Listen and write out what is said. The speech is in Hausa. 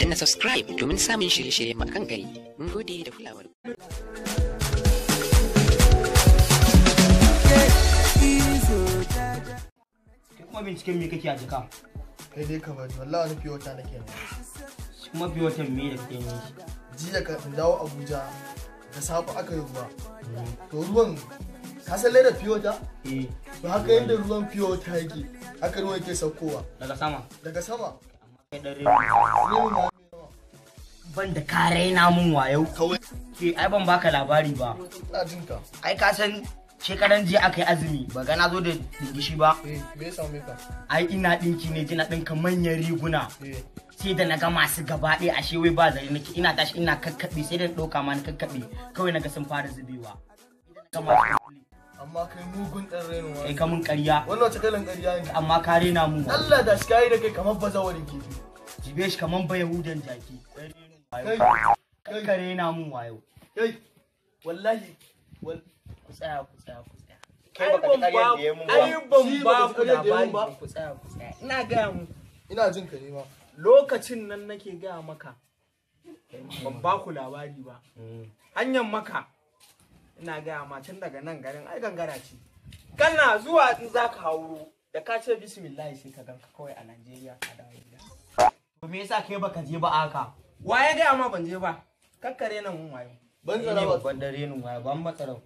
Danna subscribe domin samun shirye-shirye mu akan gari. Mun gode da kulawar ku. Kai kuma binciken me kake a jaka? Kai dai ka bari, wallahi wani fiye wata nake nema. Kuma fiye watan me da kake yi? Jiya ka in dawo Abuja da safe aka yi ruwa. To ruwan, ka san ledar fiye wata? Eh. To haka yadda ruwan fiye wata yake, haka ruwan yake saukowa. Daga sama? Daga sama. Amma kai dan rena. Ban da ka raina mun wayo. Kawai. Ke ai ban baka labari ba. Ina jin ka. Ai ka san shekaran jiya aka yi azumi, ba ga na zo da dingishi ba. Eh, me ya same ka? Ai ina dinki ne, ina dinka manyan riguna. Eh. Sai da na ga masu gaba ɗaya ashe wai ba zare nake, ina tashi ina kakkaɓe, sai da na ɗauka ma na kakkaɓe, kawai na ga sun fara zubewa. Amma kai mugun ɗan rainin Kai wani. ka mun ƙarya. Wannan wace kalan ƙarya ne? Amma ka rena mun wayo. Allah da shi kayi da kai kamar bazawarin kifi. Jibe shi kamar ba Yahudan jaki. Kai, Kai ka rena mun wayo. kai, wallahi, Ku tsaya, ku tsaya, ku tsaya. Kai baka ji ƙaryar da ya mun ba. Ai ban Shi ba baka ku ji ƙaryar da ya labari mun ba. ba. Ku tsaya, ku tsaya. Ina gaya muku. Ina jin ka ne ma. Lokacin nan nake gaya maka. Ban ba ku labari ba. Hanyar maka. Ina gaya ma tun daga nan garin ai gangara ce. Kana zuwa in za ka hauro da ka ce bismillah sai ka ganka kawai a Najeriya ka dawo gida. To me yasa kai baka je ba haka? Wa ya gaya ma ban je ba? Kakkare nan mun wayo. Ban Ni tsara ne ba. babban dan renin wayo, ban matsarau.